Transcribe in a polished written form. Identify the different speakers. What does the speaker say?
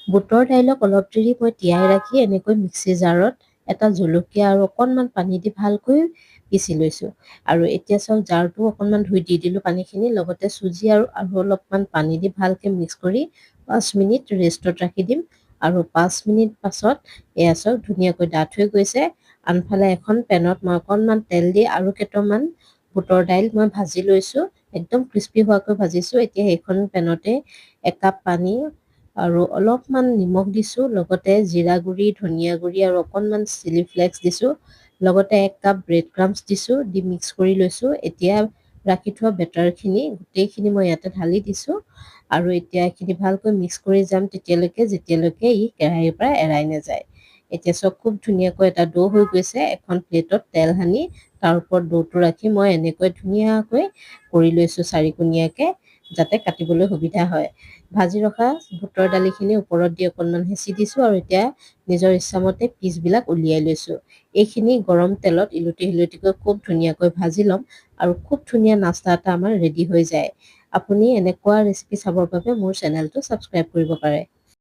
Speaker 1: বুটৰ দাইলক অলপ দেৰি মই তিয়াই ৰাখি এনেকৈ মিক্সি জাৰত এটা জলকীয়া আৰু অকণমান পানী দি ভালকৈ পিচি লৈছোঁ। আৰু এতিয়া চাওক, জাৰটো অকণমান ধুই দি দিলোঁ পানীখিনি, লগতে চুজি আৰু অলপমান পানী দি ভালকৈ মিক্স কৰি 5 মিনিট ৰেষ্টত ৰাখি দিম। আৰু 5 মিনিট পাছত এয়া চাওক, ধুনীয়াকৈ ডাঠ হৈ গৈছে। আনফালে এখন পেনত মই অকণমান তেল দি আৰু কেইটামান বুটৰ দাইল মই ভাজি লৈছোঁ, একদম ক্ৰিস্পি হোৱাকৈ ভাজিছোঁ। এতিয়া সেইখন পেনতে একাপ পানী আৰু অলপমান নিমখ দিছোঁ, লগতে জিৰা গুড়ি, ধনিয়া গুড়ি আৰু অকণমান চিলি ফ্লেক্স দিছোঁ, লগতে এক কাপ ব্ৰেড ক্ৰাম্ছ দিছোঁ, দি মিক্স কৰি লৈছোঁ। এতিয়া ৰাখি থোৱা বেটাৰখিনি গোটেইখিনি মই ইয়াতে ঢালি দিছোঁ আৰু এতিয়া এইখিনি ভালকৈ মিক্স কৰি যাম তেতিয়ালৈকে, যেতিয়ালৈকে ই কেৰাহীৰ পৰা এৰাই নাযায়। এতিয়া চাওক, খুব ধুনীয়াকৈ এটা দৌ হৈ গৈছে। এখন প্লেটত তেল সানি তাৰ ওপৰত দৌটো ৰাখি মই এনেকৈ ধুনীয়াকৈ কৰি লৈছোঁ চাৰিকোণীয়াকৈ, যাতে কাটিবলৈ সুবিধা হয়। ভাজি ৰখা বুটৰ দালিখিনি ওপৰত দি অকণমান হেঁচি দিছোঁ আৰু এতিয়া নিজৰ ইচ্ছামতে পিচবিলাক উলিয়াই লৈছোঁ। এইখিনি গৰম তেলত ইলুটি সিলুটিকৈ খুব ধুনীয়াকৈ ভাজি ল'ম আৰু খুব ধুনীয়া নাস্তা এটা আমাৰ ৰেডি হৈ যায়। আপুনি এনেকুৱা ৰেচিপি চাবৰ বাবে মোৰ চেনেলটো ছাবস্ক্ৰাইব কৰিব পাৰে।